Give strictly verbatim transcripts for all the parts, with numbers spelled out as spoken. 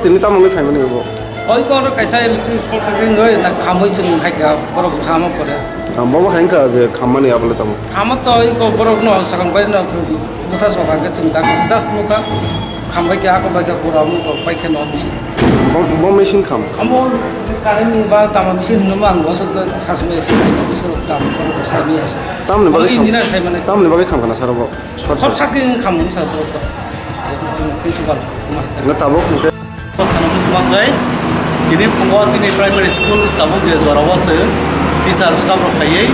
Nini tamo wngwi phaimani bo? Oi ko oro kaisa electric short circuit wngwi na khamwi chwng hai kha borok sama pore. Ah, bobo hai wngkha je khammani abole tamo? Khama to oi ko borok no sakang bai no bwtha soka khe chwng tak bwtha nukha. Khambai khe ako bai khe pura mo to pai khe no machine. Bo, bo machine kham? Amo current ni ba tamo machine hwnwi ang bo sok sasme se ko so tam ko sai mi asa. Tamni bagwi kham? Engineer sai mane. Tamni bagwi kham kana sar bo? Short circuit. Short circuit kham sa to. Principal. Na tabuk hwnkhe? Sana bwswk bai tini phungo chini primary school tabuk je jorao chwng teacher staff rok phaiwi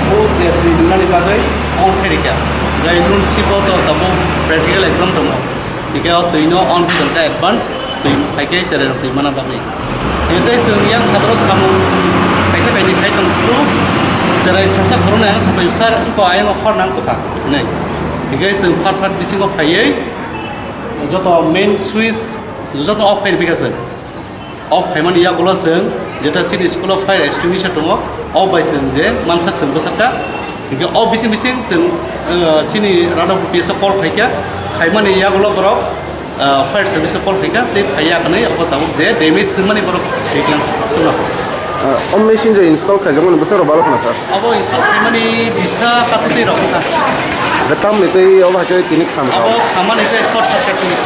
o je twi rinani bagwi on khe rikha. Jai nun sibo to tabuk practical exam tongo. Hingke o twi no on khe advance twi phaikhe cherai rok twi mana bagwi. Hingke chwng yang khatro samung kaisa kaini khai tong phuru cherai khorsa khoroknwi ang sapai sir wngkha ayang o khor nang tokha hinwi. Hingke chwng phat phat bisingo phaiwi joto main switch joto off khai rikha chwng. Off khaimani yagulo chwng jeta chini school o fire extinguisher tongo, o bai chwng je mansak chwng bwsakha. Hingke o bising bising chwng, eh, chini Radhapur P S o call khaikha, khaimani yagulo borok, eh, fire service o call khaikha, tei phaiya hwnwi abo tabuk je damage swngmani borok siklang swngno. Ah, o machine je install khaijakmani bwsarok balok na kha? Abo install khaimani bisa kathotwi rok wngkha. Hwnkhe tamni tei obo hai khe tini kham kha? Abo khamani tei short circuit ni.